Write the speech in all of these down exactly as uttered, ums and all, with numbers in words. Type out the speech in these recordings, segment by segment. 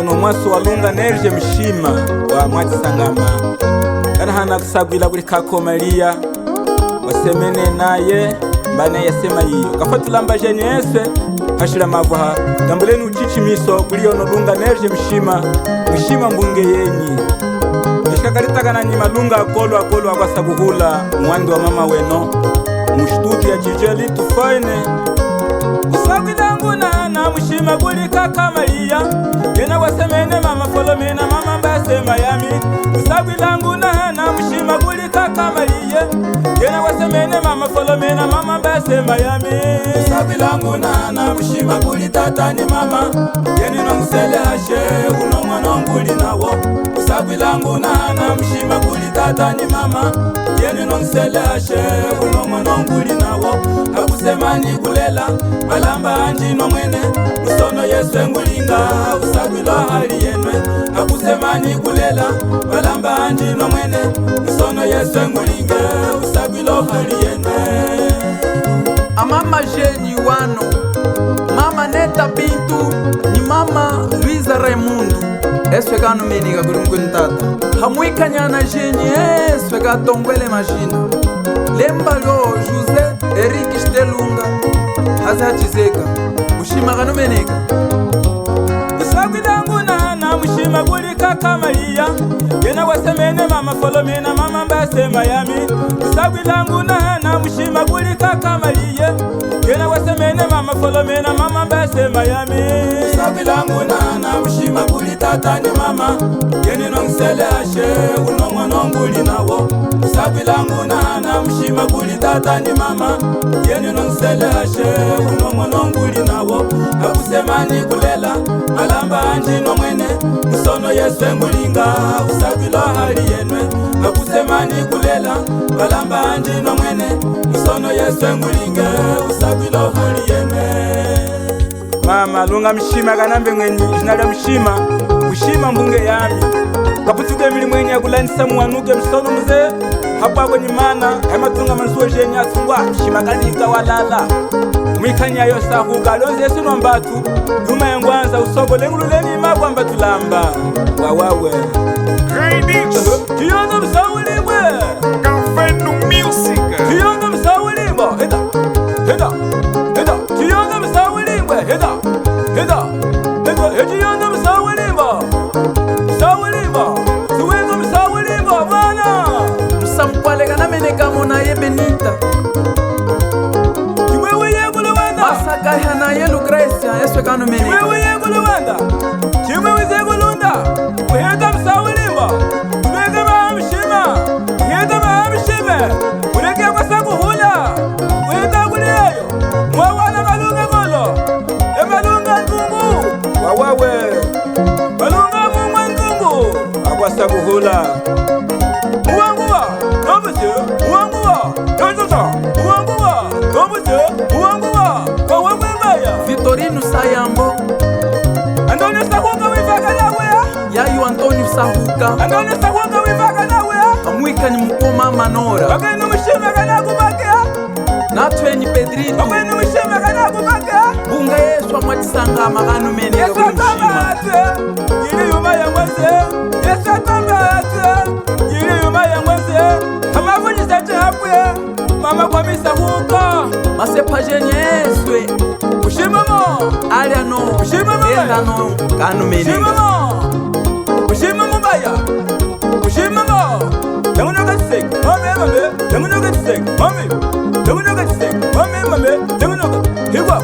Uno mwaso wa Lunga Nerge Mshima wa Mwatsangama. Kanahana kusagwila kuli kako Maria, wasemene naye, mbane yasema yiyo. Kafatula mbajenyi eswe, hashila mavwaha, tambuleni uchichimiso kuli yono Lunga Nerge Mshima, Mshima mbunge yenyi. Eshika kalitakana ni malunga akolo akolo akwasa kuhula mwandi wa mama weno. Mu studio ya D J Litu Fine. Kusagwila ngunahana mushima kuli kaka Maria. Yena wasemene mama Folomena, mama mbase Miami. Kusagwila ngunahana mushima kuli kaka Maria. Yena wasemene mama Folomena, mama mbase Miami. Kusagwila ngunahana mushima kuli tata ni mama. Yena nongisele hashe, uno mwono nguli nawo. Kusagwila ngunahana mushima kuli tata ni mama. Yena nongisele hashe, uno mwono nguli nawo. Hakusema ni kulela, malamba anji no mwene, musono yeswe ngulinga, usagwilo hali yenwe. Hakusema ni kulela, malamba anji no mwene, musono yeswe ngulinga, usagwilo hali yenwe. A mama jenyi wano, mama Neta Pintu, ni mama Luisa Raimundo, eswe kanumeneka kuli mukwetu tata. Hamwikanyana jenyi, eswe katongwele majina. Lemba lyo José Eric Stelunga, haze hachizeka, mushima kanumeneka. Kusagwila ngunahana mushima kuli kaka Maria. Yena wasemene mama Folomena, mama mbase Miami. Kusagwila ngunahana mushima kuli kaka Maria. Yena wasemene mama Folomena, mama mbase Miami. Kusagwila ngunahana mushima kuli tata ni mama. Yena nongisele hashe, uno mwono nguli nawo. Kusagwila ngunahana mushima kuli tata ni mama. Yena nongisele hashe, uno mwono nguli nawo. Hakusema ni kulela, malamba anji no mwene, musono yeswe ngulinga, usagwilo hali yenwe. Hakusema ni kulela, malamba anji no mwene, musono yeswe ngulinga, usagwilo hali yenwe. Mama, Lunga Mshima kanambe ngwenyi, jina lya Mshima, Mshima mbunge yami. Kaputuke mili mwenyi ya kulandisa mwanuke musono muze, hapwa kwenyi mana, haya matunga manzuwe jenyi asungwa, Mshima kaninga walala. Mwikanya yo sahuka, lonze sino mbatu, yuma ya ngwanza usoko, lengululeni ima kwamba tulamba. Wawawe. Remix. Tiyono msaulimbwe. Kafenu Music. Tiyono msaulimbwe. Heda. Heda. Heda. Tiyono msaulimbwe. Heda. Heda. Heda. He tiyono msaulimbwe. Msaulimbwe. Siwingo msaulimbwe, mwana. Musamukwale kanameneka mona ye Benita. Chimwe wiye kulu wanda. Masaka hana ye Lucrecia, eswe kanumeneka. Chimwe wiye kulu wanda. Chimwe wize kulunda. Kuheta msaulimbwe. Kuleke ba mshima. Kuheta ba mshime. Kuleke kwa sakuhula. Kuheta kuli eyo. Mwawana malunga kolo. E malunga ntungu. Wawawe. Malunga mungwa ntungu. Akwasa kuhula. Uwanguwa. Nobusi. Uwanguwa. Nobusi. Uwanguwa. Nobusi. Uwanguwa. Kwa wemwe mbaya. Vitorino Sayambo. Antonio Sakuka wivaka nawe. Yayu Antonio Sahuka. Antonio Sahuka wivaka nawe. Amwika ni mukoma Manora. Wakenu mushima kana kubake. Natwe ni Pedrito. Wakenu mushima kana kubake. Bunga Yesu amwatisanga maganu mene. Yesu akamba atwe. Yili yuma ya ngwaze. Yesu akamba atwe. Yili yuma ya ngwaze. Amavuji zetu hapwe. Mama kwa misa huko. Masepa jenyi eswe. Ushimamo. Aliano. Ushimamo. Endano. Kanumeni. Ushimamo. Ushimamo baya. Ushimamo. Tengunuka chiseke. Mame, mame. Tengunuka chiseke. Mame. Tengunuka chiseke. Mame, mame. Tengunuka. Higwa.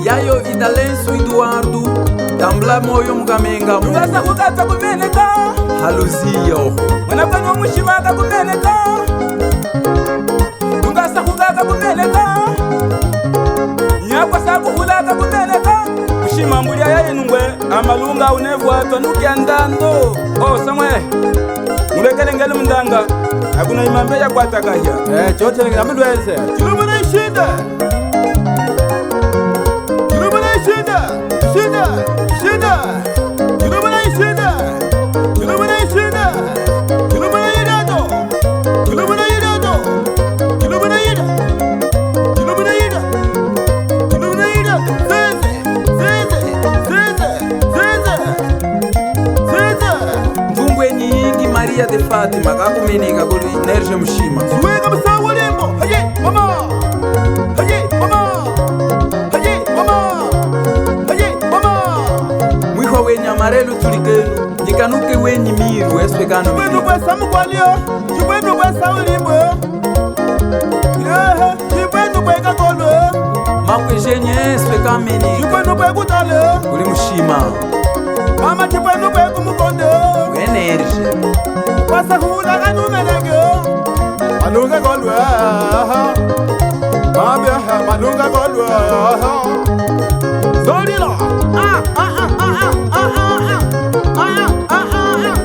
Yayo Idalenso Eduardo. Tambula moyo mukamenga mu. Tungasa kukata kumeneka. Haluziyo. Mwana kwenu mushima kakumeneka. Tungasa kukaka kumeneka. Nyakwa sakuhula kakumeneka. Mushima mbuli aya yenu ngwe, amalunga unevwa twanukia ndando. O, samwe. Mulekele ngelu mundanga. Hakuna imambe ya kwata kahia. Eh, choche na mndweze. Kilumuna ishinde. Kilumuna ishinde. Ishinde. Ishinde. Kilumuna ishinde. Kilumuna ishinde. Kilumuna idato. Kilumuna idato. Kilumuna ida. Kilumuna ida. Kilumuna ida. Zeze. Zeze. Zeze. Zeze. Ati makakumeneka kuli Nerge Mushima. Weka musawu limbo. Haye, mama. Haye, mama. Haye, mama. Haye, mama. Mwihwa wenyi amarelu tulikenu. Nikanuke wenyi miru eswe kanu. Chibwenu kwesa mukwalio. Chibwenu kwesa ulimbo. Yehe, chibwenu kweka kolwe. Makwejenyi eswe kamene. Chibwenu kwekutale. Kuli Mushima. Mama chibwenu kwe kumukonde. Energy. Kwasa hula kanumeneke. Malunga kolwe. Mama, malunga kolwe. Solila. Ah, ah, ah, ah, ah, ah, ah, ah. Ah, ah, ah, ah,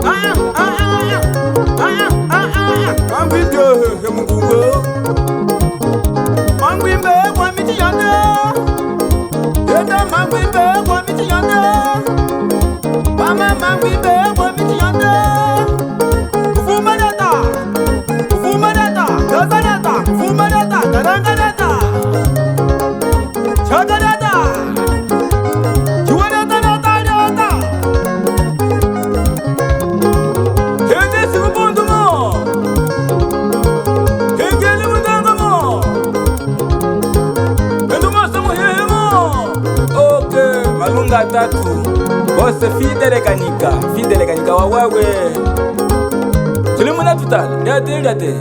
ah, ah, ah, ah, ah, ah. Mangwimbe, he, he, mukungo. Mangwimbe kwa miti yanda. Yenda mangwimbe kwa miti yanda. Mama mangwimbe kwa miti yanda. Kufuma data. Kufuma data. Gaza data. Kufuma data. Karanga data. Chaka data. Chiwa data, data, data. Hende si kubunduma. Hengele mutangamo. Hende masa muhehemo. Ok, malunga atatu. Bose Fidele Kanika. Fidele Kanika wawawe. Tuli muna tutala. Liate, liate.